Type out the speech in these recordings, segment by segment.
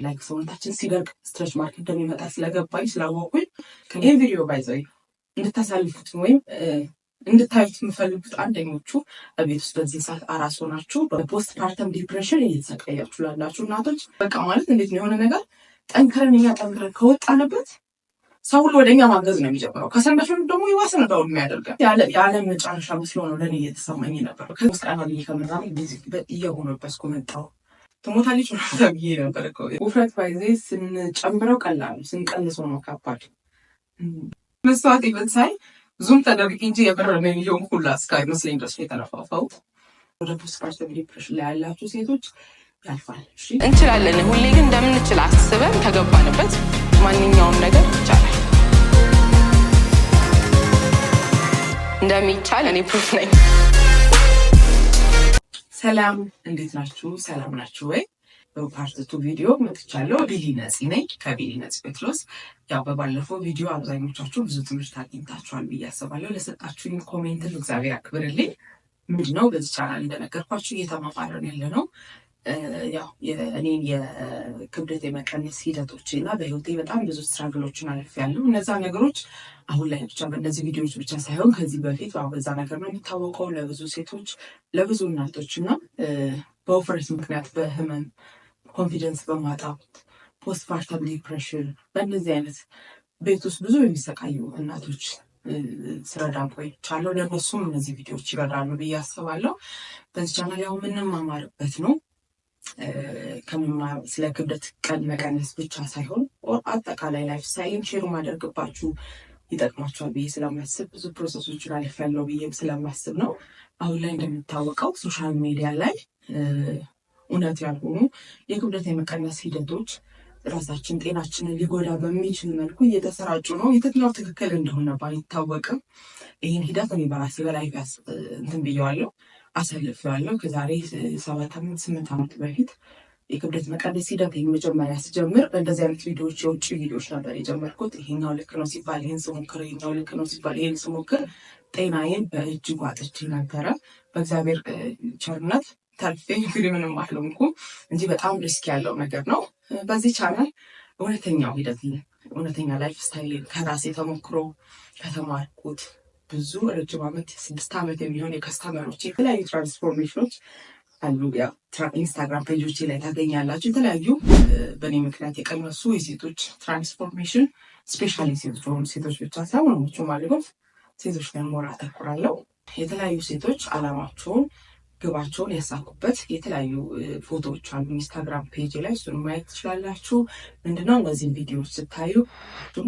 Like ሰውነታችን ሲደርቅ stretch mark እንደሚመጣ ስለገባኝ ስላወቁኝ ይህን ቪዲዮ by the way እንድታሳልፉት ወይም እንድታዩት የምፈልጉት አንደኞቹ ቤት ውስጥ በዚህ ሰዓት አራስ ሆናችሁ በ postpartum depression እየተሰቃያችሁ ላላችሁ እናቶች፣ በቃ ማለት እንዴት ነው የሆነ ነገር ጠንክረን እኛ ጠንክረን ከወጣንበት ሰው ሁሉ ወደ እኛ ማገዝ ነው የሚጀምረው። ከሰንበሽን ደግሞ የባሰ ነው የሚያደርገን። የዓለም መጨረሻ መስሎ ነው ለእኔ እየተሰማኝ ነበር። ከውስጥ ብዬ ከመራመድ እየጎነበስኩ መጣሁ። ትሞታለች ተብዬ ነበር። ውፍረት by the way ስንጨምረው ቀላል ነው፣ ስንቀንሰው ነው ከባድ። መስተዋት ሳይ zoom ተደርግ እንጂ የብር የሚሆን ሁላ እስካይመስለኝ ድረስ የተነፋፋሁት። ወደ postpartum depression ላይ ያላችሁ ሴቶች ያልፋል። እንችላለን። ሁሌ ግን እንደምንችል አስበን ከገባንበት ማንኛውም ነገር ይቻላል። እንደሚቻል እኔ proof ነኝ። ሰላም፣ እንዴት ናችሁ? ሰላም ናችሁ ወይ? በ part 2 ቪዲዮ መጥቻለሁ። ቢሊ ነፂ ነኝ ከቢሊ ነፂ ጴጥሮስ። ያው በባለፈው ቪዲዮ አብዛኞቻችሁ ብዙ ትምህርት አግኝታችኋል ብዬ አስባለሁ። ለሰጣችሁኝ comment ን እግዚአብሔር ያክብርልኝ። ምንድነው በዚህ ቻናል እንደነገርኳችሁ እየተማማርን ያለ ነው ያው እኔን የክብደት የመቀነስ ሂደቶች እና በህይወቴ በጣም ብዙ struggle ኦችን አልፌያለሁ። እነዛ ነገሮች አሁን ላይ ብቻ በእነዚህ ቪዲዮዎች ብቻ ሳይሆን ከዚህ በፊት በዛ ነገር ነው የሚታወቀው ለብዙ ሴቶች፣ ለብዙ እናቶች እና በውፍረት ምክንያት በህመም confidence በማጣት postpartum depression በእነዚህ አይነት ቤት ውስጥ ብዙ የሚሰቃዩ እናቶች ስረዳ ቆይቻለሁ። ለእነሱም እነዚህ ቪዲዮዎች ይረዳሉ ብዬ አስባለሁ። በዚህ ቻናል ያው የምንማማርበት ነው። ስለ ክብደት ቀን መቀነስ ብቻ ሳይሆን አጠቃላይ lifestyle ን share ማደርግባችሁ ይጠቅማቸዋል ብዬ ስለማስብ ብዙ process ኦችን አልፌያለሁ ብዬም ስለማስብ ነው። አሁን ላይ እንደሚታወቀው social media ላይ እውነት ያልሆኑ የክብደት የመቀነስ ሂደቶች ራሳችን ጤናችንን ሊጎዳ በሚችል መልኩ እየተሰራጩ ነው። የትኛው ትክክል እንደሆነ ባይታወቅም ይህን ሂደት እኔ በራሴ በላይ እንትን ብየዋለሁ፣ አሳልፌዋለሁ። ከዛሬ 7 ዓመት 8 ዓመት በፊት የክብደት መቀነስ ሂደት መጀመሪያ ስጀምር በእንደዚህ አይነት ቪዲዮዎች የውጭ ቪዲዮዎች ነበር የጀመርኩት። ይሄኛው ልክ ነው ሲባል ይህን ስሞክር፣ ይሄኛው ልክ ነው ሲባል ይህን ስሞክር ጤናዬን በእጅጉ አጥቼ ነበረ። በእግዚአብሔር ቸርነት ተርፌ እንግዲህ ምንም አልሆንኩም እንጂ በጣም risk ያለው ነገር ነው። በዚህ ቻናል እውነተኛው ሂደት እውነተኛ lifestyle ከራሴ ተሞክሮ ከተማርኩት ብዙ ረጅም ዓመት 6 ዓመት የሚሆን የ customer ኦች የተለያዩ transformation ኦች አሉ። ኢንስታግራም page ኦች ላይ ታገኛላችሁ። የተለያዩ በእኔ ምክንያት የቀነሱ የሴቶች transformation specially ሴቶች ሆኑ ሴቶች ብቻ ሳይሆን ወንዶችም አሉ፣ ሴቶች ላይ more አተኩራለሁ። የተለያዩ ሴቶች አላማቸውን ግባቸውን ያሳኩበት የተለያዩ ፎቶዎች አሉ ኢንስታግራም page ላይ፣ እሱን ማየት ትችላላችሁ። ምንድነው እነዚህን ቪዲዮዎች ስታዩ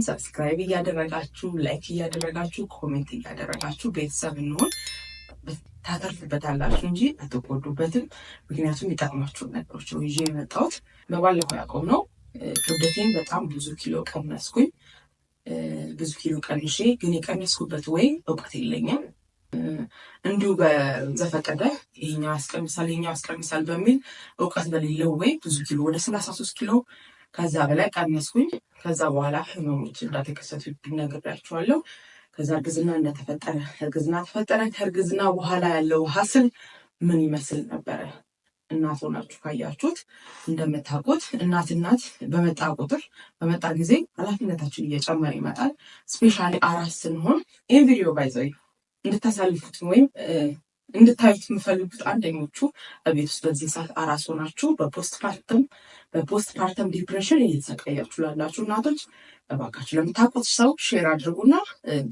subscribe እያደረጋችሁ፣ like እያደረጋችሁ፣ comment እያደረጋችሁ ቤተሰብ እንሆን። ታተርፉበታላችሁ እንጂ አትጎዱበትም። ምክንያቱም ይጠቅማችሁ ነገሮች ነው ይዤ የመጣሁት። በባለፈው ያቆምነው ክብደቴን በጣም ብዙ ኪሎ ቀነስኩኝ። ብዙ ኪሎ ቀንሼ ግን የቀነስኩበት ወይ እውቀት የለኝም እንዲሁ በዘፈቀደ ይሄኛው ያስቀንሳል ይሄኛው ያስቀንሳል በሚል እውቀት በሌለው ወይ ብዙ ኪሎ ወደ 33 ኪሎ ከዛ በላይ ቀነስኩኝ። ከዛ በኋላ ህመሞች እንዳተከሰቱብኝ ነግሬያቸዋለሁ። ከዛ እርግዝና እንደተፈጠረ እርግዝና ተፈጠረ። ከእርግዝና በኋላ ያለው hustle ምን ይመስል ነበረ? እናት ሆናችሁ ካያችሁት እንደምታውቁት እናት እናት በመጣ ቁጥር በመጣ ጊዜ ኃላፊነታችን እየጨመረ ይመጣል። Specially አራስ ስንሆን ይህን ቪዲዮ by the way እንድታሳልፉት ወይም እንድታዩት የምፈልጉት አንደኞቹ ቤት ውስጥ በዚህ ሰዓት አራስ ሆናችሁ በ postpartum depression እየተሰቃያችሁ ላላችሁ እናቶች እባካችሁ ለምታውቁት ሰው share አድርጉና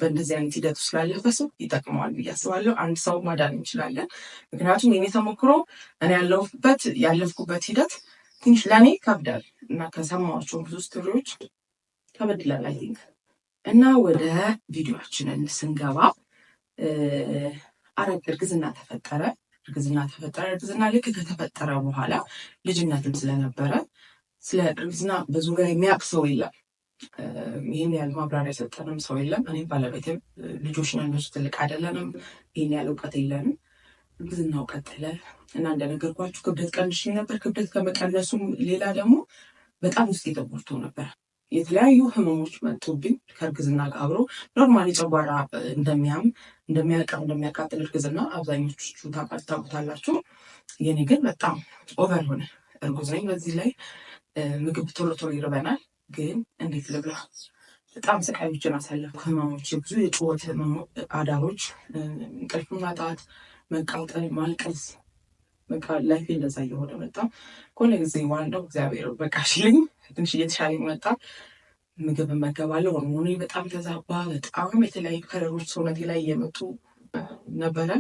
በእንደዚህ አይነት ሂደት ውስጥ ላለፈ ሰው ይጠቅመዋል ብዬ አስባለሁ። አንድ ሰው ማዳን እንችላለን። ምክንያቱም የኔ ተሞክሮ እኔ ያለሁበት ያለፍኩበት ሂደት ትንሽ ለእኔ ከብዳል እና ከሰማኋቸው ብዙ story ዎች ከበድ ይላል I think። እና ወደ ቪዲዮችንን ስንገባ አረግ እርግዝና ተፈጠረ። እርግዝና ተፈጠረ። እርግዝና ልክ ከተፈጠረ በኋላ ልጅነትም ስለነበረ ስለ እርግዝና በዙሪያ የሚያውቅ ሰው የለም። ይህን ያህል ማብራሪያ የሰጠንም ሰው የለም። እኔም ባለቤቴም ልጆች ነን፣ ብዙ ትልቅ አይደለንም። ይህን ያህል እውቀት የለንም። እርግዝናው ቀጠለ እና እንደነገርኳችሁ ክብደት ቀንሼ ነበር። ክብደት ከመቀነሱም ሌላ ደግሞ በጣም ውስጤ ተጎድቶ ነበር። የተለያዩ ህመሞች መጡብኝ ከእርግዝና ጋር አብሮ። Normally ጨጓራ እንደሚያም እንደሚያቀር እንደሚያቃጥል እርግዝና አብዛኞቹ ታውቁታላችሁ። የኔ ግን በጣም over ሆነ። እርጉዝ ነኝ። በዚህ ላይ ምግብ ቶሎ ቶሎ ይርበናል፣ ግን እንዴት ልብላ? በጣም ስቃዮችን አሳለፍኩ። ህመሞች፣ ብዙ የጩኸት አዳሮች፣ እንቅልፍ ማጣት፣ መቃጠል፣ ማልቀስ፣ በቃ life ኤ እንደዛ እየሆነ መጣ። ከሆነ ጊዜ ዋንዳው እግዚአብሔር በቃ ሲለኝ ትንሽ እየተሻለኝ መጣ። ምግብ እመገባለሁ። ሆርሞኔ በጣም ተዛባ። በጣም የተለያዩ color ኦች ሰውነቴ ላይ እየመጡ ነበረ።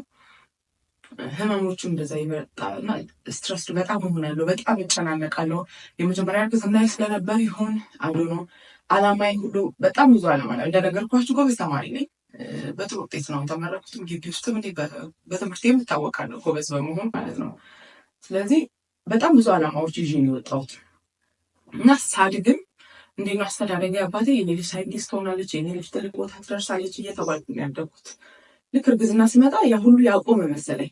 ህመሞቹ እንደዛ ይመጣ እና stress በጣም እሆናለሁ። በጣም እጨናነቃለሁ። የመጀመሪያ እርግዝና ስለነበር ይሆን I don't know። አላማዬ ሁሉ በጣም ብዙ አላማ ነው። እንደነገርኳችሁ ጎበዝ ተማሪ ነኝ። በጥሩ ውጤት ነው የተመረኩትም። ግቢ ውስጥም እንዲህ በትምህርቴም እታወቃለሁ ጎበዝ በመሆን ማለት ነው። ስለዚህ በጣም ብዙ አላማዎች ይዤ ነው የወጣሁት እና ሳድግም እንዴት ነው አስተዳደጌ፣ አባቴ የኔ ልጅ ሳይንቲስት ትሆናለች፣ የኔ ልጅ ትልቅ ቦታ ትደርሳለች እየተባልኩ ነው ያደግኩት። ልክ እርግዝና ሲመጣ ያ ሁሉ ያቆመ መሰለኝ።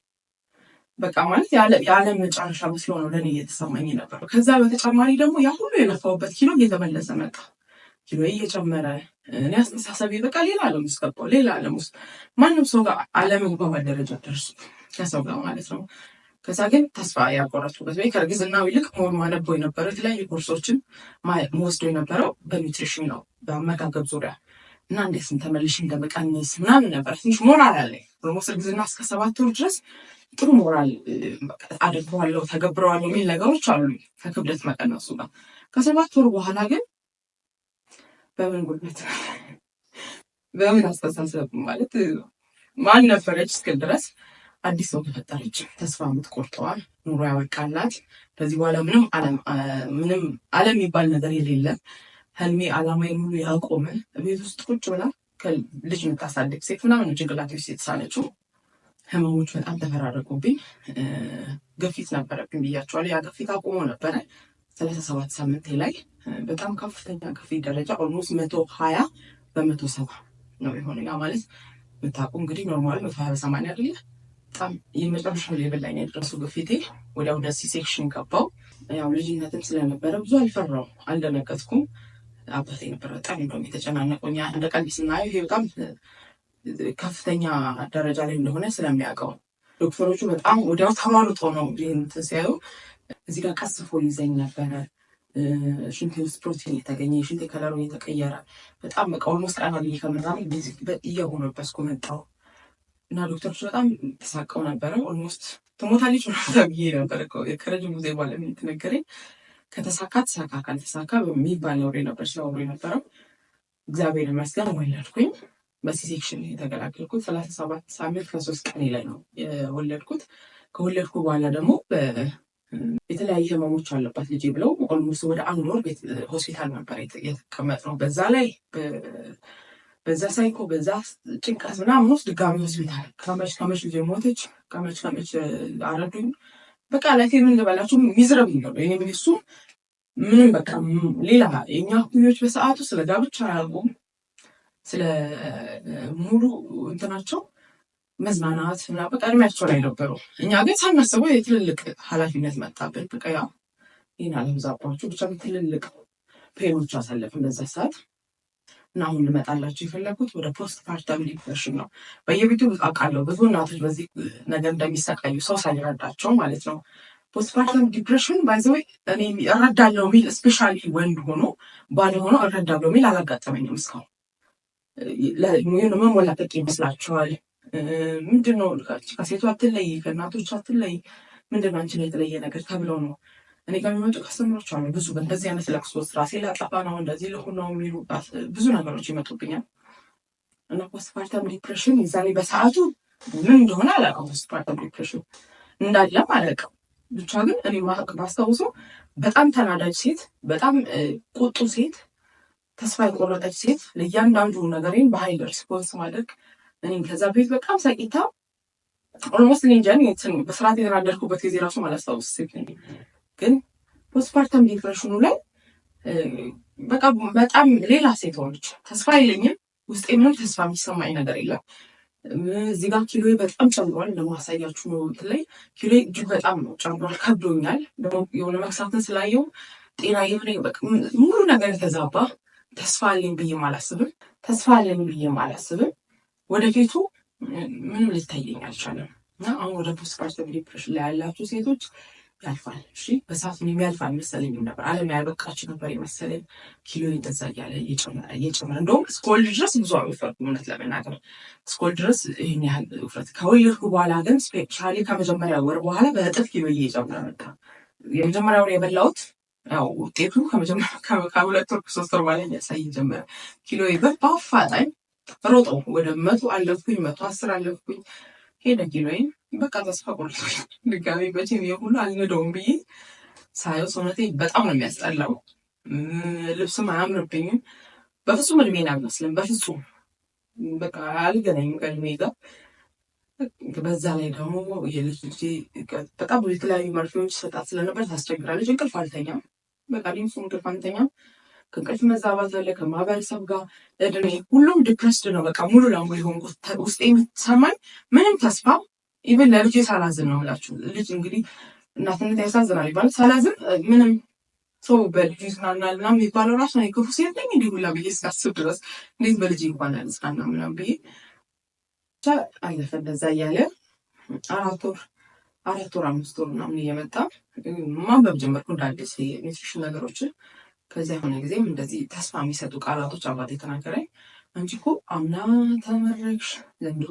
በቃ ማለት የዓለም መጨረሻ መስሎ ነው ለእኔ እየተሰማኝ ነበር። ከዛ በተጨማሪ ደግሞ ያ ሁሉ የለፋሁበት ኪሎ እየተመለሰ መጣ። ኪሎ እየጨመረ እኔ አስተሳሰቤ በቃ ሌላ ዓለም ውስጥ ገባሁ። ሌላ ዓለም ውስጥ ማንም ሰው ጋር አለመግባባት ደረጃ ደርሱ ከሰው ጋር ማለት ነው። ከዛ ግን ተስፋ ያቆረጥኩበት ወይ ከእርግዝናው ይልቅ more ማነበው የነበረው የተለያዩ ኮርሶችን መወስዶ የነበረው በ nutrition ነው፣ በአመጋገብ ዙሪያ እና እንዴት ተመልሼ እንደመቀንስ ምናምን ነበር። ትንሽ ሞራል አለኝ። Almost እርግዝና እስከ 7 ወር ድረስ ጥሩ ሞራል አድርገዋለሁ፣ ተገብረዋለሁ የሚል ነገሮች አሉ ከክብደት መቀነሱ ጋር። ከ7 ወር በኋላ ግን በምን ጉልበት በምን አስተሳሰብ ማለት ማን ነበረች እስክል ድረስ አዲስ ሰው ተፈጠረች። ተስፋ የምትቆርጠዋል፣ ኑሮ ያበቃላት፣ ከዚህ በኋላ ምንም ዓለም የሚባል ነገር የሌለ፣ ህልሜ ዓላማዬን ሙሉ ያቆመ፣ ቤት ውስጥ ቁጭ ብላ ልጅ የምታሳድግ ሴት ምናምን ጭንቅላቴ ውስጥ የተሳለችው። ህመሞች በጣም ተፈራረቁብኝ። ግፊት ነበረብኝ ብያቸዋለሁ። ያ ግፊት አቁሞ ነበረ። 37 ሳምንቴ ላይ በጣም ከፍተኛ ግፊት ደረጃ almost 120/170 ነው የሆነ። ያ ማለት የምታውቁ እንግዲህ normal 120/80 አይደለ? በጣም የመጨረሻው level ላይ ነው የደረሱ ግፊቴ። ወዲያው ወደ C-section ገባው። ያው ልጅነትም ስለነበረ ብዙ አልፈራው፣ አልደነገጥኩም። አባቴ ነበር በጣም እንደውም የተጨናነቀው። እኛ እንደ ቀልድ ስናየው ይሄ በጣም ከፍተኛ ደረጃ ላይ እንደሆነ ስለሚያውቀው ዶክተሮቹ በጣም ወዲያው ተሯሩጠው ነው ይህን ሲያዩ እዚህ ጋር ቀስፎ ሊይዘኝ ነበረ። ሽንቴ ውስጥ ፕሮቲን እየተገኘ የሽንቴ color ኡ እየተቀየረ በጣም በቃ almost ቀና ብዬ ከመራመድ እየጎነበስኩ መጣሁ እና ዶክተሮች በጣም ተሳቀው ነበረ። Almost ትሞታለች ተብዬ ነበር። ከረጅም ጊዜ በኋላ የተነገረኝ ከተሳካ ተሳካ ካልተሳካ በሚባል ወሬ ነበር ሲያወሩ የነበረው። እግዚአብሔር ይመስገን ወለድኩኝ። በ C-section የተገላገልኩት 37 ሳምንት ከ3 ቀኔ ላይ ነው የወለድኩት። ከወለድኩ በኋላ ደግሞ የተለያዩ ህመሞች አለባት ልጄ ብለው almost ወደ አንድ ወር ቤት ሆስፒታል ነበር የተቀመጥነው። በዛ ላይ በዛ ሳይኮ በዛ ጭንቀት ምናምን ውስጥ ድጋሚ ሆስፒታል ከመች ከመች ልጄ ሞተች፣ ከመች ከመች አረዱኝ። በቃ life ኤ ምን ልበላችሁ miserable ነው። እኔ እሱ ምንም በቃ ሌላ የኛ እኩዮች በሰዓቱ ስለ ጋብቻ አያውቁም። ስለ ሙሉ እንትናቸው መዝናናት ምናምን በቃ እድሜያቸው ላይ ነበሩ። እኛ ግን ሳናስበው የትልልቅ ኃላፊነት መጣብን። በቃ ያው ይህን አለብዛባችሁ ብቻ ትልልቅ pain ኦች አሳለፍን በዛ ሰዓት እና አሁን ልመጣላችሁ የፈለጉት ወደ postpartum depression ነው። በየቤቱ አውቃለሁ ብዙ እናቶች በዚህ ነገር እንደሚሰቃዩ ሰው ሳይረዳቸው ማለት ነው። Postpartum depression by the way እኔ እረዳለሁ የሚል especially ወንድ ሆኖ ባል ሆኖ እረዳለሁ የሚል አላጋጠመኝም እስካሁን። መሞላቀቅ ይመስላችኋል? ምንድነው ከሴቷ አትለይ፣ ከእናቶች አትለይ፣ ምንድነው አንቺ ላይ የተለየ ነገር ተብለው ነው እኔ ጋር የሚመጡ customer ኦች አሉ። ብዙ በእንደዚህ አይነት ለቅሶ ራሴ ላጠፋ ነው እንደዚህ ልሁን ነው የሚሉ ብዙ ነገሮች ይመጡብኛል። እና postpartum depression የዛኔ በሰዓቱ ምን እንደሆነ አላውቅም። Postpartum depression እንዳለም አላውቅም። ብቻ ግን እኔ ባስታውሰው በጣም ተናዳጅ ሴት፣ በጣም ቁጡ ሴት፣ ተስፋ የቆረጠች ሴት፣ ለእያንዳንዱ ነገሬን በሀይል response ማድረግ እኔም ከዛ ቤት በጣም ሳቂታ almost እኔ እንጃ በስርዓት የተናደድኩበት ጊዜ ራሱ ማላስታውስ ሴት ነኝ። ግን postpartum depression ኑ ላይ በቃ በጣም ሌላ ሴት ሆነች። ተስፋ የለኝም። ውስጤ ምንም ተስፋ የሚሰማኝ ነገር የለም። እዚህ ጋር ኪሎ በጣም ጨምሯል። ለማሳያችሁ ነው። እንትን ላይ ኪሎ እጅግ በጣም ነው ጨምሯል። ከብዶኛል። ደግሞ የሆነ መክሳትን ስላየው ጤና የሆነ ሙሉ ነገር የተዛባ ተስፋ አለኝ ብዬም አላስብም። ተስፋ አለኝ ብዬም አላስብም። ወደፊቱ ምንም ሊታየኝ አልቻለም። እና አሁን ወደ postpartum depression ላይ ያላችሁ ሴቶች ያልፋል። እሺ፣ በሰዓቱ የሚያልፍ አልመሰለኝም ነበር። ዓለም ያበቃች ነበር የመሰለኝ። ኪሎ እንደዛ እያለ እየጨመረ እየጨመረ፣ እንደውም እስከወልድ ድረስ ብዙ አልወፈርኩም። እውነት ለመናገር እስከወልድ ድረስ ይህን ያህል ውፍረት፣ ከወለድኩ በኋላ ግን specially ከመጀመሪያ ወር በኋላ በእጥፍ ኪሎ እየጨመረ መጣ። የመጀመሪያ ወር የበላሁት ያው ውጤቱ ከ2 ወር ከ3 ወር በኋላ እያሳየኝ ጀመረ። ኪሎ በአፋጣኝ ሮጦ ወደ 100 አለፍኩኝ፣ 110 አለፍኩኝ። ሄደ ኪሎዬን። በቃ ተስፋ ቆርጦ ድጋሚ መቼም የሁሉ አልነደውም ብዬ ሳየው ሰውነቴ በጣም ነው የሚያስጠላው። ልብስም አያምርብኝም። በፍጹም እድሜን አልመስልም። በፍጹም በቃ አልገናኝም ከእድሜ ጋር። በዛ ላይ ደግሞ የልጅ ልጄ በጣም ብዙ የተለያዩ መርፌዎች ሰጣት ስለነበር ታስቸግራለች። እንቅልፍ አልተኛም። በቃ ሊምሱ እንቅልፍ አልተኛም። ከእንቅልፍ መዛባት አለ፣ ከማህበረሰብ ጋር እድሜ ሁሉም depressed ነው። በቃ ሙሉ ለሙሉ የሆንኩት ውስጤ የሚሰማኝ ምንም ተስፋ even ለልጄ ሳላዝን ነው የምላችሁ። ልጅ እንግዲህ እናትነት ያሳዝናል ይባላል። ሳላዝን ምንም ሰው በልጁ ይዝናናል ምናምን የሚባለው ራሱ ነው ክፉ ሴት ነኝ እንዲህ ሁላ ብዬ እስካስብ ድረስ፣ እንዴት በልጅ እንኳን አልጽናና ምናምን ብዬ። ብቻ አለፈ እንደዛ እያለ 4 ወር 4 ወር 5 ወር ምናምን እየመጣ ማንበብ ጀመርኩ እንደ አዲስ የ nutrition ነገሮችን። ከዚያ የሆነ ጊዜም እንደዚህ ተስፋ የሚሰጡ ቃላቶች አባቴ ተናገረኝ። አንቺ እኮ አምና ተመረቅሽ፣ ዘንድሮ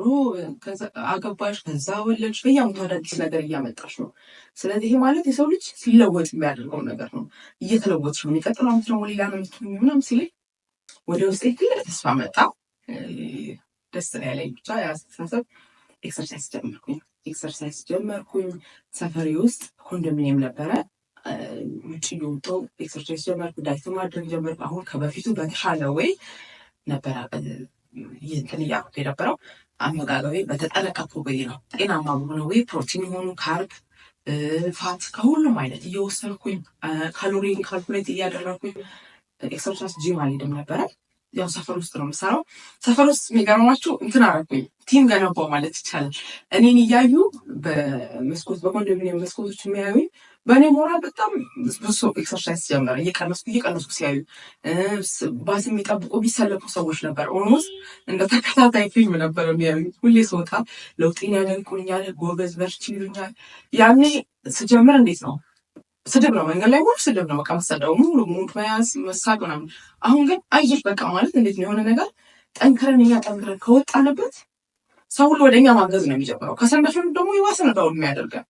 አገባሽ፣ ከዛ ወለድሽ፣ በየዓመቱ አዳዲስ ነገር እያመጣሽ ነው። ስለዚህ ይሄ ማለት የሰው ልጅ ሲለወጥ የሚያደርገው ነገር ነው። እየተለወጥሽ ነው። የሚቀጥለው ዓመት ደግሞ ሌላ ነው የምትሆኚው ምናምን ሲለኝ ወደ ውስጤ ትልቅ ተስፋ መጣ። ደስ ነው ያለኝ። ብቻ የአስተሳሰብ exercise ጀመርኩኝ። Exercise ጀመርኩኝ። ሰፈሬ ውስጥ ኮንዶሚኒየም ነበረ። ውጭ እየወጣሁ exercise ጀመርኩ። Diet ማድረግ ጀመርኩ። አሁን ከበፊቱ በተሻለ way ነበረ እንትን እያልኩት የነበረው። አመጋገቤ በተጠነቀቅኩ way ነው፣ ጤናማ በሆነ way፣ ፕሮቲን የሆኑ carb፣ fat ከሁሉም አይነት እየወሰድኩኝ፣ calorie ን calculate እያደረግኩኝ። Exercise ጂም አልሄድም ነበረ። ያው ሰፈር ውስጥ ነው የምሰራው። ሰፈር ውስጥ የሚገርማችሁ እንትን አደረኩኝ፣ team ገነባው ማለት ይቻላል። እኔን እያዩ በመስኮት፣ በኮንዶሚኒየም መስኮቶች የሚያዩኝ በእኔ ሞራል በጣም ብዙ ሰው exercise ጀመረ። እየቀነስኩ እየቀነስኩ ሲያዩ ባስ የሚጠብቁ የሚሰለፉ ሰዎች ነበር። Almost እንደ ተከታታይ ፊልም ነበር የሚያዩ። ሁሌ ስወጣ ለውጤን ያደንቁኛል፣ ጎበዝ በርቺ ይሉኛል። ያኔ ስጀምር እንዴት ነው፣ ስድብ ነው፣ መንገድ ላይ ሙሉ ስድብ ነው። በቃ መሰደው ሙሉ mood መያዝ፣ መሳቅ ምናምን። አሁን ግን አይዞሽ በቃ ማለት እንዴት ነው፣ የሆነ ነገር ጠንክረን፣ እኛ ጠንክረን ከወጣንበት ሰው ሁሉ ወደ እኛ ማገዝ ነው የሚጀምረው። ከሰነፍን ደግሞ የባሰ ነው የሚያደርገን።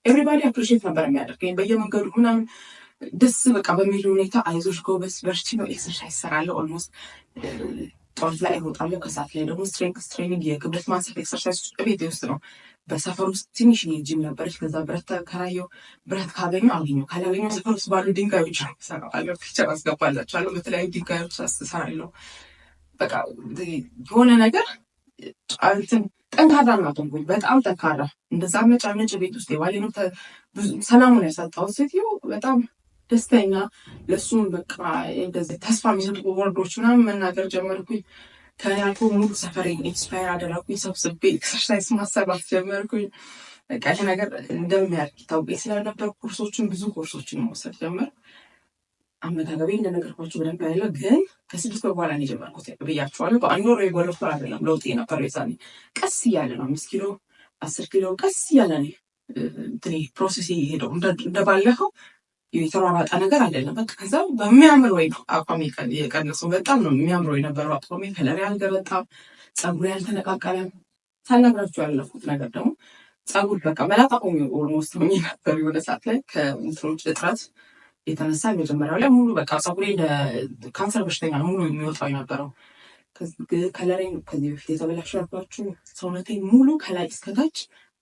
Everybody appreciate ነበር የሚያደርገኝ በየመንገዱ ምናምን፣ ደስ በቃ በሚል ሁኔታ አይዞሽ ጎበዝ በርቺ ነው። Exercise ሰራለሁ። Almost ጠዋት ላይ እሮጣለሁ። ከሰዓት ላይ ደግሞ strength training፣ የክብደት ማንሳት exercise ቤቴ ውስጥ ነው። በሰፈር ውስጥ ትንሽ ጂም ነበረች። ከዛ ብረት ተከራየው። ብረት ካገኘው አገኘው፣ ካላገኘው ሰፈር ውስጥ ባሉ ድንጋዮች እሰራዋለሁ። Picture አስገባላችኋለሁ። በተለያዩ ድንጋዮች እሰራለሁ። በቃ የሆነ ነገር እንትን ጠንካራ እናት ሆንኩኝ። በጣም ጠንካራ። እንደዛ መጫነጭ ቤት ውስጥ የባሌንም ሰላሙን ያሳጣሁት ሴትዮ በጣም ደስተኛ፣ ለእሱም በቃ እንደዚህ ተስፋ የሚሰጡ word ኦች ምናምን መናገር ጀመርኩኝ። ከኔ አልፎ ሙሉ ሰፈሬን inspire አደረኩኝ። ሰብስቤ exercise ማሰራት ጀመርኩኝ። በቃ ይሄ ነገር እንደሚያልቅ ይታወቀኝ ስለነበር ኮርሶችን፣ ብዙ ኮርሶችን መውሰድ ጀመር። አመጋገቤ እንደነገርኳችሁ በደንብ ያለው ግን ከ6 ወር በኋላ ነው የጀመርኩት ብያችኋለሁ። በአንድ ወር ወይ በ2 ወር አይደለም ለውጥ የነበረው። የዛኔ ቀስ እያለ ነው፣ 5 ኪሎ፣ 10 ኪሎ ቀስ እያለ ነው እንትን process የሄደው፣ እንደባለፈው የተሯሯጠ ነገር አይደለም። በቃ ከዛ በሚያምር way ነው አቋሜ የቀነሰው። በጣም ነው የሚያምረው የነበረው አቋሜ። Color ያልገረጣም፣ ፀጉሬ ያልተነቃቀለም። ሳልነግራችሁ ያለፍኩት ነገር ደግሞ ፀጉር በቃ መላጣ ቆሜ almost ሆኜ ነበር የሆነ ሰዓት ላይ። ከእንትኖች እጥረት የተነሳ የመጀመሪያው ላይ ሙሉ በቃ ፀጉሬ ካንሰር በሽተኛ ነው ሙሉ የሚወጣው የነበረው። Color ኤን ከዚህ በፊት የተበላሸ ያልኳችሁ ሰውነቴ ሙሉ ከላይ እስከታች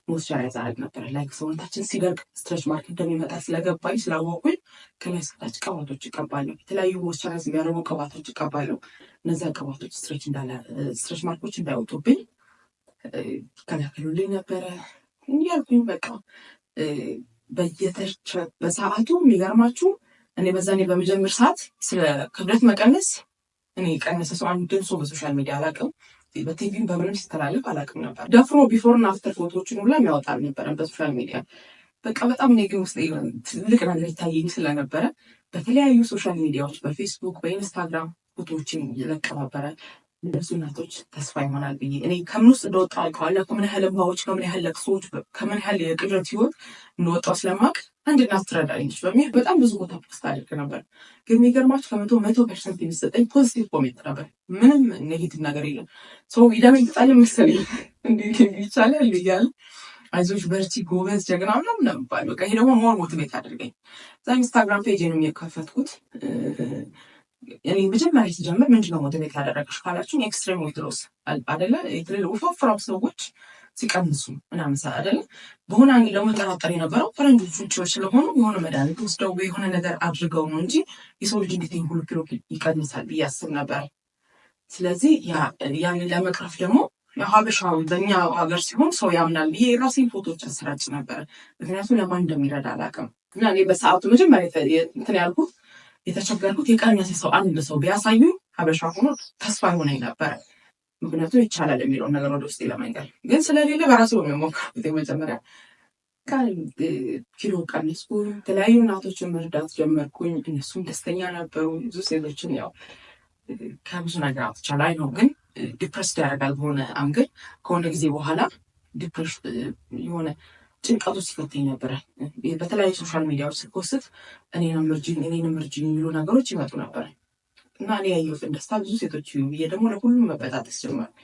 moisturize አደርግ ነበረ። Like ሰውነታችን ሲደርቅ stretch mark እንደሚመጣ ስለገባኝ፣ ስላወቁኝ ከላይ እስከታች ቅባቶች እቀባለሁ። የተለያዩ moisturize የሚያደርጉ ቅባቶች እቀባለሁ። እነዚያ ቅባቶች stretch mark ኦች እንዳይወጡብኝ ይከላከሉልኝ ነበረ እያልኩኝ በቃ በየተቸ በሰዓቱ። የሚገርማችሁ እኔ በዛኔ በመጀመር ሰዓት ስለ ክብደት መቀነስ እኔ የቀነሰ ሰው አንድም ሰው በ social media አላውቅም። በቲቪም በምንም ሲተላለፍ አላውቅም ነበር። ደፍሮ before እና after ፎቶዎችን ሁላ የሚያወጣ አልነበረም በ social media። በቃ በጣም እኔ ግን ውስጥ ትልቅ ነገር ይታየኝ ስለነበረ በተለያዩ social media ዎች፣ በፌስቡክ፣ በኢንስታግራም ፎቶዎችን ይለቅ ነበረ። ለብዙ እናቶች ተስፋ ይሆናል ብዬ፣ እኔ ከምን ውስጥ እንደወጣሁ አውቀዋለሁ። ከምን ያህል እንባዎች፣ ከምን ያህል ለቅሶዎች፣ ከምን ያህል የቅዠት ህይወት እንደወጣሁ ስለማውቅ አንድ እናት ትረዳለች በሚል በጣም ብዙ ቦታ post አድርግ ነበር። ግን የሚገርማችሁ ከ100 100% የሚሰጠኝ positive comment ነበር። ምንም negative ነገር የለም። ሰው ይደነግጣል መሰለኝ፣ እንዴት ይቻላል እያለ፣ አይዞሽ፣ በርቺ፣ ጎበዝ፣ ጀግና ምናምን ነው የሚባለው። በቃ ይሄ ደግሞ more motivate አድርገኝ። እዛ ኢንስታግራም page ነው የከፈትኩት። እኔ መጀመሪያ ሲጀምር ምንድነው motivate ያደረገሽ ካላችሁ extreme weight loss አደለ፣ የትልልቅ ወፋፍራም ሰዎች ሲቀንሱ ምናምን አደለ። በሆነ angle ደግሞ ጠራጠር የነበረው ፈረንጆች ውጭዎች ስለሆኑ የሆነ መድኃኒት ወስደው የሆነ ነገር አድርገው ነው እንጂ የሰው ልጅ እንዴት ሁሉ ኪሎ ይቀንሳል ብዬ አስብ ነበር። ስለዚህ ያንን ለመቅረፍ ደግሞ ሀበሻዊ በእኛ ሀገር ሲሆን ሰው ያምናል ብዬ የራሴን ፎቶዎች አሰራጭ ነበር። ምክንያቱም ለማን እንደሚረዳ አላውቅም። እና እኔ በሰዓቱ መጀመሪያ እንትን ያልኩት፣ የተቸገርኩት የቀነሰ ሰው አንድ ሰው ቢያሳዩኝ ሀበሻ ሆኖ ተስፋ የሆነኝ ነበረ። ምክንያቱም ይቻላል የሚለውን ነገር ወደ ውስጤ ለመንገር ግን ስለሌለ በራሴ ነው የሞከርኩት። የመጀመሪያ ኪሎ ቀነስኩኝ። የተለያዩ እናቶችን መርዳት ጀመርኩኝ። እነሱም ደስተኛ ነበሩ። ብዙ ሴቶችን ያው ከብዙ ነገር አውጥቻለሁ። አይ ነው ግን depressed ያደርጋል በሆነ angle፣ ከሆነ ጊዜ በኋላ የሆነ ጭንቀቱ ሲፈተኝ ነበረ። በተለያዩ social media ዎች ስ post እኔንም እርጂኝ፣ እኔንም እርጂኝ የሚሉ ነገሮች ይመጡ ነበረ እና እኔ ያየሁትን ደስታ ብዙ ሴቶች ይዩ ብዬ ደግሞ ለሁሉም መበጣጠስ ጀመርኩ።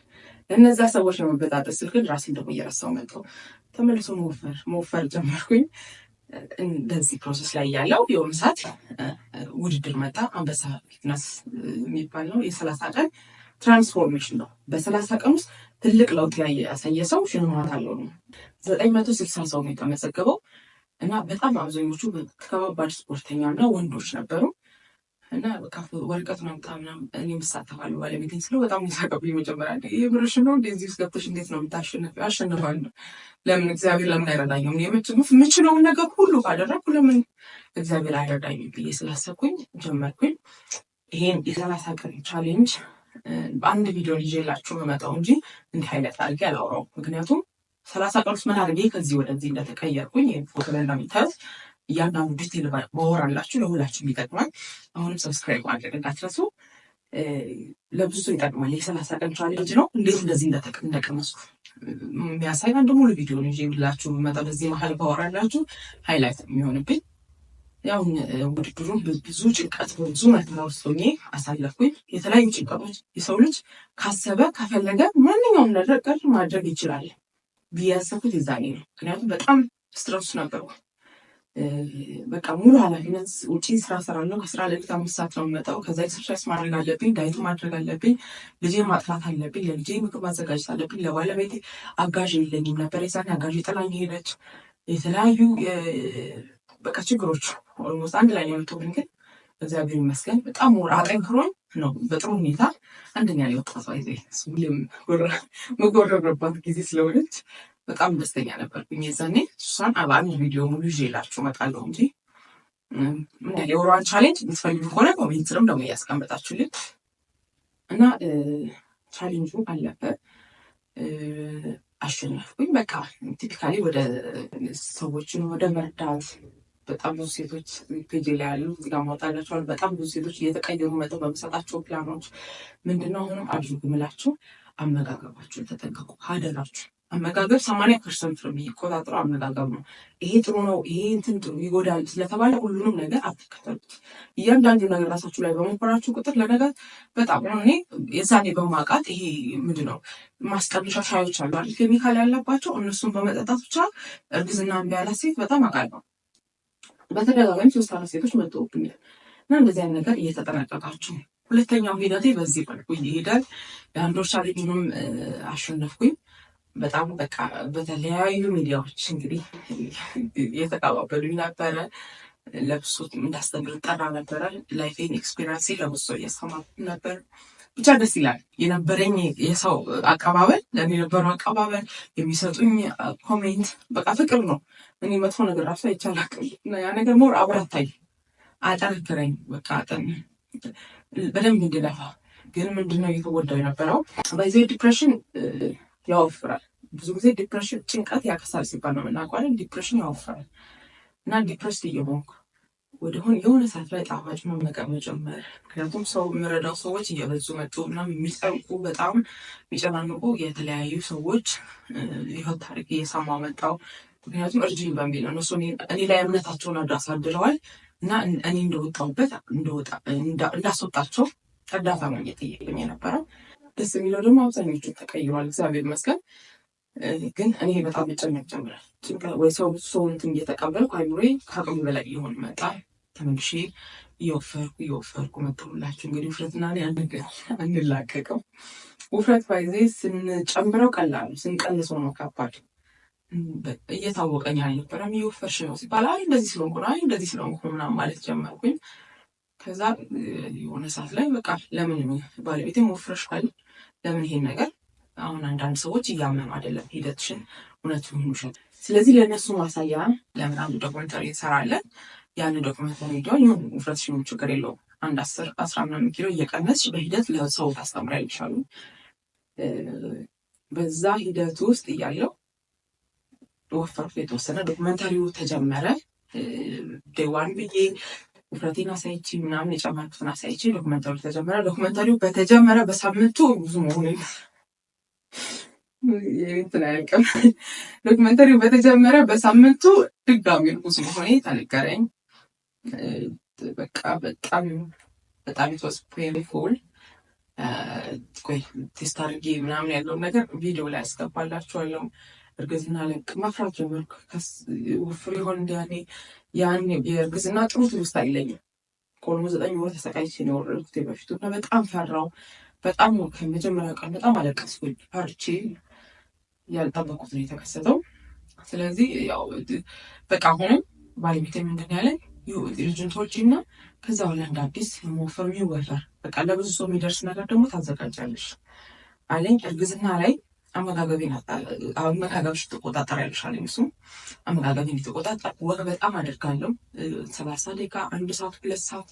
ለእነዛ ሰዎች ለመበጣጠስ ስል ግን ራሴን ደግሞ እየረሳው መጣሁ። ተመልሶ መወፈር መወፈር ጀመርኩኝ። እንደዚህ process ላይ ያለው የሆነ ሰዓት ውድድር መጣ። አንበሳ Fitness የሚባል ነው። የ30 ቀን transformation ነው። በ30 ቀን ውስጥ ትልቅ ለውጥ ያሳየ ሰው ሽልማት አለው ነው። 960 ሰው ነው የተመዘገበው እና በጣም አብዛኞቹ ከባባድ ስፖርተኛ እና ወንዶች ነበሩ። እና በቃ ወረቀቱን አምጣ ምናምን፣ እኔም እሳተፋለሁ ባለቤቴን ስለው በጣም ሳቀብኝ። መጀመሪያ የምርሽን ነው? እንደዚህ ውስጥ ገብተሽ እንዴት ነው የምታሸንፊው? አሸንፋለሁ። ለምን እግዚአብሔር ለምን አይረዳኝም? የምችለውን ነገር ሁሉ ካደረግኩ ለምን እግዚአብሔር አይረዳኝም ብዬ ስላሰብኩኝ ጀመርኩኝ። ይሄን የ30 ቀን challenge በአንድ ቪዲዮ ይዤላችሁ የምመጣው እንጂ እንዲህ አይነት አድርጌ አላወራውም። ምክንያቱም 30 ቀን ውስጥ ምን አድርጌ ከዚህ ወደዚህ እንደተቀየርኩኝ ይህን ፎቶ ላይ እንደሚታዩት እያንዳንዱ detail ባወራላችሁ ለሁላችሁም ይጠቅማል። አሁንም subscribe ማድረግ እንዳትረሱ። ለብዙ ሰው ይጠቅማል። የ30 ቀን challenge ነው። እንዴት እንደዚህ እንደቀነስኩ የሚያሳይ አንድ ሙሉ ቪዲዮ ነው ይዤላችሁ የምመጣው። በዚህ መሀል ባወራላችሁ highlight የሚሆንብኝ። ያው ውድድሩን ብዙ ጭንቀት በብዙ መከራ ውስጥ ሆኜ አሳለፍኩኝ። የተለያዩ ጭንቀቶች፣ የሰው ልጅ ካሰበ ከፈለገ ማንኛውም ነገር ማድረግ ይችላል ብዬ ያሰብኩት የዛኔ ነው። ምክንያቱም በጣም stress ነበርኩ። በቃ ሙሉ ኃላፊነት ውጪ ስራ እሰራለሁ። ከስራ ሌሊት 5 ሰዓት ነው የምመጣው። ከዛ exercise ማድረግ አለብኝ፣ diet ማድረግ አለብኝ፣ ልጄ ማጥፋት አለብኝ፣ ለልጄ ምግብ ማዘጋጀት አለብኝ። ለባለቤቴ አጋዥ የለኝም ነበር የዛኔ፣ አጋዥ ጥላኝ ሄደች። የተለያዩ በቃ ችግሮች almost አንድ ላይ ነው የመጡብኝ። ግን እግዚአብሔር ይመስገን በጣም more አጠንክሮኝ ነው በጥሩ ሁኔታ አንደኛ ላይ ወጣት። ሁሌም መጎረረባት ጊዜ ስለሆነች በጣም ደስተኛ ነበርኩኝ የዛኔ። እሷን በአንድ ቪዲዮ ሙሉ ይዤላችሁ እመጣለሁ እንጂ የወሯን challenge የምትፈልጉ ከሆነ comment ስርም ደግሞ እያስቀመጣችሁልን እና ቻሌንጁ አለፈ፣ አሸነፍኩኝ። በቃ typically ወደ ሰዎችን ወደ መርዳት፣ በጣም ብዙ ሴቶች page ላይ ያሉ እዚህ ጋር ማውጣላቸዋል። በጣም ብዙ ሴቶች እየተቀየሩ መጠው በምሰጣቸው ፕላኖች። ምንድነው አሁንም አድርጉ ምላችሁ፣ አመጋገባችሁን ተጠንቀቁ አደራችሁ። አመጋገብ 80% ነው የሚቆጣጠረው አመጋገብ ነው። ይሄ ጥሩ ነው፣ ይሄ እንትን ጥሩ ይጎዳል ስለተባለ ሁሉንም ነገር አትከተሉት። እያንዳንዱ ነገር ራሳችሁ ላይ በሞከራችሁ ቁጥር ለነገ በጣም፣ እኔ የዛኔ በማውቃት ይሄ ምንድን ነው ማስቀነሻ ሻዮች አሉ አይደል፣ ኬሚካል ያለባቸው፣ እነሱን በመጠጣት ብቻ እርግዝና እምቢ ያላት ሴት በጣም አውቃለሁ። በተደጋጋሚ ሶስት አራት ሴቶች መጥተውብኛል። እና እንደዚህ አይነት ነገር እየተጠነቀቃችሁ፣ ሁለተኛው ሂደቴ በዚህ መልኩ ይሄዳል። የአንድ ወር challenge ኡንም አሸነፍኩኝ። በጣም በቃ በተለያዩ ሚዲያዎች እንግዲህ እየተቀባበሉኝ ነበረ። ለብሶ እንዳስተምር ጠራ ነበረ። Life ኤን experience ለብሶ እያስተማርኩ ነበር። ብቻ ደስ ይላል የነበረኝ የሰው አቀባበል፣ ለእኔ የነበረው አቀባበል፣ የሚሰጡኝ comment በቃ ፍቅር ነው። እኔ መጥፎ ነገር ራሱ አይቼ አላውቅም። ያ ነገር more አበረታኝ፣ አጠነክረኝ፣ በቃ በደንብ እንድለፋ። ግን ምንድነው እየተጎዳው የነበረው በዚ depression ያወፍራል። ብዙ ጊዜ depression ጭንቀት ያከሳል ሲባል ነው የምናውቀው። Depression ያወፍራል እና depressed እየሆንኩ ወደሆን የሆነ ሰዓት ላይ ጣፋጭ መመገብ መጀመር። ምክንያቱም ሰው የምረዳው ሰዎች እየበዙ መጡ እና የሚጨንቁ፣ በጣም የሚጨናንቁ የተለያዩ ሰዎች ህይወት ታሪክ እየሰማ መጣው። ምክንያቱም እርጅኝ በሚል እነሱ እኔ ላይ እምነታቸውን አሳድረዋል እና እኔ እንደወጣሁበት እንዳስወጣቸው እርዳታ ነው እየጠየቁኝ የነበረው። ደስ የሚለው ደግሞ አብዛኞቹ ተቀይሯል፣ እግዚአብሔር ይመስገን። ግን እኔ በጣም መጨነቅ ጀምራል። ወይ ሰው ብዙ ሰው እንትን እየተቀበልኩ አይምሮዬ ከአቅሙ በላይ እየሆነ መጣ። ተመልሼ እየወፈርኩ እየወፈርኩ መጣሁላችሁ። እንግዲህ ውፍረትና እኔ አንላቀቅም። ውፍረት by the way ስንጨምረው ቀላል ነው፣ ስንቀንሰው ነው ከባድ። እየታወቀኝ አልነበረም። እየወፈርሽ ነው ሲባል አይ እንደዚህ ስለሆንኩ ነው፣ አይ እንደዚህ ስለሆንኩ ነው ምናምን ማለት ጀመርኩኝ። ከዛ የሆነ ሰዓት ላይ በቃ ለምን ባለቤቴም ወፍረሻል፣ ለምን ይሄን ነገር አሁን አንዳንድ ሰዎች እያመኑ አይደለም ሂደትሽን እውነት ይሁን ውሸት። ስለዚህ ለእነሱ ማሳያ ለምን አንዱ documentary እንሰራለን። ያን documentary ዲሆን ይሁን ውፍረትሽን ችግር የለውም፣ አንድ 10 10 ምናምን ኪሎ እየቀነስሽ በሂደት ለሰው ታስተምሪያለሽ አሉ። በዛ ሂደት ውስጥ እያለው ወፈርኩ የተወሰነ። Documentary ው ተጀመረ። Day one ብዬ ውፍረቴን አሳይቼ ምናምን የጨመርኩትን አሳይቼ documentary ው ተጀመረ። Documentary ው በተጀመረ በሳምንቱ ብዙ መሆኑ እንትን አያልቅም። Documentary ው በተጀመረ በሳምንቱ ድጋሚ እርጉዝ መሆኔ ተነገረኝ። በቃ በጣም በጣም it was painful። ቆይ test አድርጌ ምናምን ያለውን ነገር ቪዲዮ ላይ አስገባላችኋለሁ። እርግዝና ላይ መፍራት ጀመርኩ። ወፍር ይሆን እንደ ያኔ ያኔ የእርግዝና ጥሩ ትውስታ የለኝም። ቆልሞ 9 ወር ተሰቃይቼ ነው የወረድኩት በፊቱ እና በጣም ፈራው። በጣም ከመጀመሪያ ቀን በጣም አለቀስኩኝ ፈርቼ። ያልጠበኩት ነው የተከሰተው። ስለዚህ ያው በቃ አሁንም ባለቤቴ ምንድን ያለኝ ልጁን ትወልጂ እና ከዛ በኋላ እንደ አዲስ መወፈር የሚወፈር በቃ ለብዙ ሰው የሚደርስ ነገር ደግሞ ታዘጋጃለሽ አለኝ። እርግዝና ላይ አመጋገቤን አመጋገብሽ ትቆጣጠሪያለሽ አለኝ። እሱም አመጋገቤን የተቆጣጠር walk በጣም አደርጋለሁ። 30 ደቂቃ፣ አንድ ሰዓት፣ 2 ሰዓት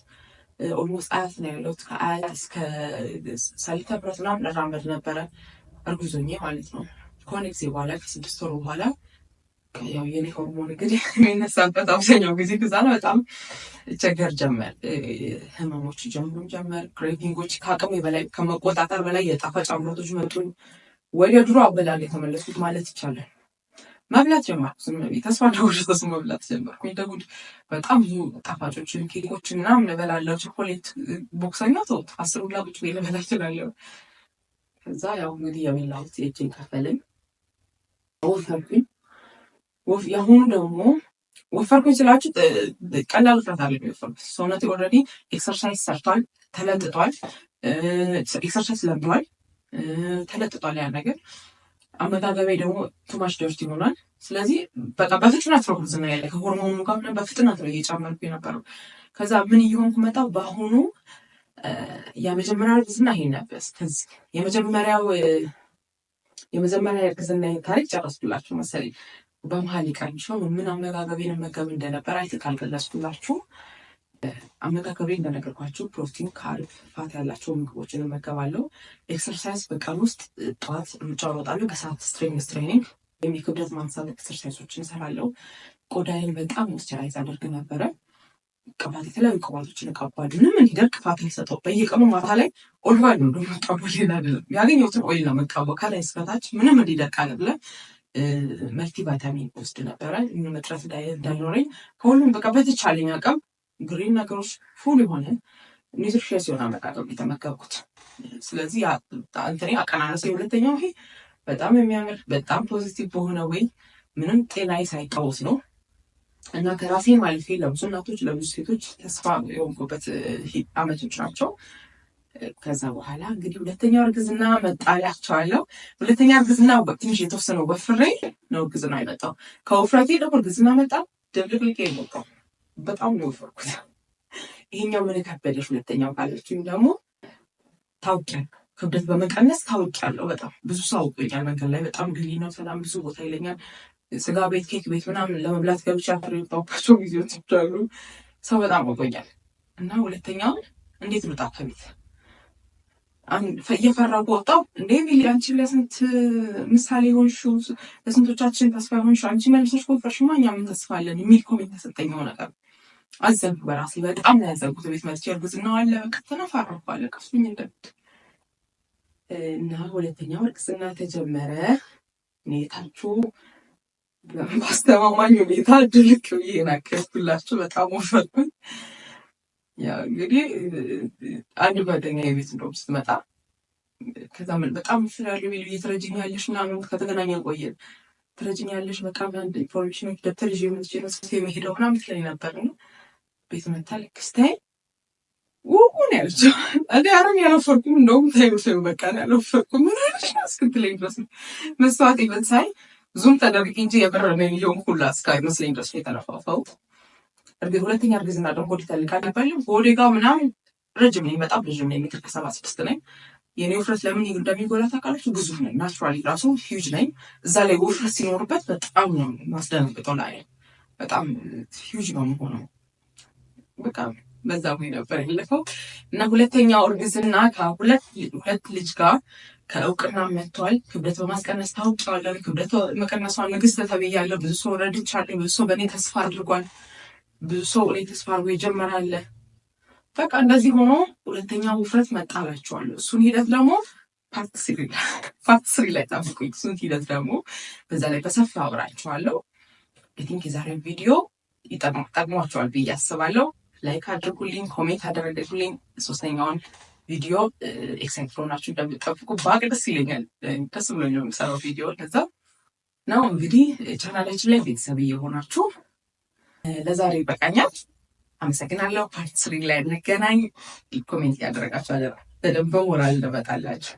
almost አያት ነው ያለሁት። ከአያት እስከ ሳሊተ ምህረት ምናምን እራመድ ነበረ እርጉዝ ሆኜ ማለት ነው። ከሆነ ጊዜ በኋላ፣ ከ6 ወር በኋላ፣ ያው የኔ ሆርሞን እንግዲህ የሚነሳበት አብዛኛው ጊዜ ከዛ ነው። በጣም ቸገር ጀመር። ህመሞች ጀምሩ ጀመር። Craving ኦች ከአቅሜ በላይ፣ ከመቆጣጠር በላይ የጣፋጭ አምሮቶች መጡኝ። ወደ ድሮ አበላል የተመለስኩት ማለት ይቻላል። መብላት ጀመርኩ። ዝም ብዬ ተስፋ እንደጎረሰ መብላት ጀመርኩኝ። እንደ በጣም ብዙ ጣፋጮችን፣ ኬኮችን ምናምን እበላለሁ። ቸኮሌት ቦክሰኛ ተውት፣ 10 ሁላ ቁጭ ብዬ ልበላ እችላለሁ። ከዛ ያው እንግዲህ የበላሁት የእጄን ከፈለኝ፣ ወፈርኩኝ። የአሁኑ ደግሞ ወፈርኩኝ ስላችሁ ቀላል ውፍረት አለ የወፈርኩት። ሰውነቴ already exercise ሰርቷል፣ ተለጥጧል። Exercise ለምዷል፣ ተለጥጧል ያ ነገር። አመጋገቤ ደግሞ too much dirty ይሆናል። ስለዚህ በቃ በፍጥነት ነው እርግዝና ያለ ከሆርሞኑ ጋር በፍጥነት ነው እየጨመርኩ የነበረው። ከዛ ምን እየሆንኩ መጣሁ? በአሁኑ የመጀመሪያው እርግዝና ይሄን ነበር። ከዚህ የመጀመሪያ እርግዝና ታሪክ ጨረስኩላችሁ መሰለኝ። በመሀል ይቀንሸው ምን አመጋገቤን መገብ እንደነበር አይት ካልገለጽኩላችሁ፣ አመጋገቤ እንደነገርኳችሁ ፕሮቲን፣ carb፣ fat ያላቸው ምግቦችን እመገባለሁ። Exercise በቀን ውስጥ ጠዋት ሩጫ እሮጣለሁ። ከሰዓት strength training ወይም የክብደት ማንሳት exercise ኦችን እሰራለሁ። ቆዳዬን በጣም moisturize አደርግ ነበረ። ቅባት፣ የተለያዩ ቅባቶችን እቀባለሁ። ምንም እንዲደርቅ fat አይሰጠው። በየቀኑ ማታ ላይ olive oil ነው የምቀባው፣ ሌላ አይደለም። ያገኘሁትን oil ነው የምቀባው ከላይ እስከታች፣ ምንም እንዲደርቅ አይደለም። Multivitamin ወስድ ነበረ እጥረት እንዳይኖረኝ። ከሁሉም በቃ በተቻለኝ አቅም green ነገሮች፣ full የሆነ nutritious የሆነ አመጋገብ የተመገብኩት። ስለዚህ እንትኔ አቀናነሰ። የሁለተኛው ይሄ በጣም የሚያምር፣ በጣም positive በሆነ ወይ ምንም ጤናዬ ሳይቃወስ ነው እና ከራሴ አልፌ ለብዙ እናቶች፣ ለብዙ ሴቶች ተስፋ የሆንኩበት አመቶች ናቸው። ከዛ በኋላ እንግዲህ ሁለተኛው እርግዝና መጣላቸዋለሁ። ሁለተኛ እርግዝና ትንሽ የተወሰነው ወፍሬ ነው እርግዝና የመጣው። ከውፍረቴ ደግሞ እርግዝና መጣ፣ ድብልቅልቄ የሞጣው በጣም ነው የወፈርኩት። ይሄኛው ምን ከበደሽ ሁለተኛው ካለችኝ ደግሞ ታውቂያለሁ፣ ክብደት በመቀነስ ታውቂያለሁ። በጣም ብዙ ሰው አውቆኛል። መንገድ ላይ በጣም ግሊ ነው ሰላም ብዙ ቦታ ይለኛል። ስጋ ቤት፣ ኬክ ቤት ምናምን ለመብላት ገብቼ አፍሬ የወጣሁባቸው ጊዜዎች አሉ። ሰው በጣም አውቆኛል። እና ሁለተኛውን እንዴት ልውጣ ከቤት እየፈራሁ ወጣሁ። እንዴ ሚሊ፣ አንቺ ለስንት ምሳሌ ሆንሽው፣ ለስንቶቻችን ተስፋ ሆንሽው፣ አንቺ መልሰሽ ከወፈርሽማ እኛ ምን ተስፋ አለን የሚል comment ተሰጠኝ። የሆነ ቀን አዘንኩ። በራሴ በጣም ነው ያዘንኩት። ቤት መጥቼ እርግዝናው አለ፣ በቃ ተነፋረኩ፣ አለቀስኩኝ እንደብድ። እና ሁለተኛው እርግዝና ተጀመረ። ሁኔታችሁ በአስተማማኝ ሁኔታ ድርቅ ብዬ ናከፍኩላችሁ። በጣም ወፈርኩኝ። ያው እንግዲህ አንድ ጓደኛ የቤት እንደውም ስትመጣ ከዛ በጣም ስላሉ ትረጅኛለሽ ምናምን፣ ከተገናኘን ቆየን፣ ትረጅኛለሽ በቃ አንድ information ኖች ደብተር ይዤ መጥቼ ነው የምሄደው ምናምን ትለኝ ነበር። እና ቤት መታ ልክ ስታይ ውውን ያለችው፣ እኔ ኧረ እኔ አልወፈርኩም፣ እንደውም ተይው ተይው በቃ እኔ አልወፈርኩም ምን አለሽ እስክትለኝ ድረስ መስተዋት even ሳይ zoom ተደርጌ እንጂ የብር ነኝ የሆንኩ ሁላ እስካይመስለኝ ድረስ ነው የተነፋፋሁት። እርግጥ ሁለተኛ እርግዝና ደግሞ ሆድ ይተልቃል ይባላል። ሆዴ ጋር ምናምን ረጅም ነኝ፣ በጣም ረጅም ነኝ፣ ሜትር ከ76 ነኝ። የኔ ውፍረት ለምን እንደሚጎላ ታውቃላችሁ? ግዙፍ ነኝ፣ naturally ራሱ huge ነኝ። እዛ ላይ ውፍረት ሲኖርበት በጣም ነው ማስደነግጠው፣ ላይ በጣም huge ነው የምሆነው። በቃ በዛ ወይ ነበር ያለፈው። እና ሁለተኛው እርግዝና ከሁለት ሁለት ልጅ ጋር ከእውቅና መጥቷል። ክብደት በማስቀነስ ታውቂዋለሁ። ክብደት መቀነሷ ንግስት ተብያለሁ። ብዙ ሰው ረድቻለሁ። ብዙ ሰው በእኔ ተስፋ አድርጓል። ብዙ ሰው እኔ ተስፋ አድርጎ ይጀምራል። በቃ እንደዚህ ሆኖ ሁለተኛው ውፍረት መጣላቸዋለሁ። እሱን ሂደት ደግሞ part three ላይ ጠብቁኝ። እሱን ሂደት ደግሞ በዛ ላይ በሰፊው አብራችኋለሁ። I think የዛሬው ቪዲዮ ጠቅሟቸዋል ብዬ አስባለሁ። Like አድርጉልኝ፣ comment አደረጉልኝ። ሶስተኛውን ቪዲዮ excited ሆናችሁ እንደምጠብቁ ባቅ ደስ ይለኛል። ደስ ብሎኝ ነው የምሰራው ቪዲዮ። ለዛ ነው እንግዲህ ቻናላችን ላይ ቤተሰብ እየሆናችሁ። ለዛሬ ይበቃኛል። አመሰግናለሁ። Part three ላይ እንገናኝ። Comment ያደረጋችሁ አደራ፣ በደንብ በሞራል እንመጣላችሁ።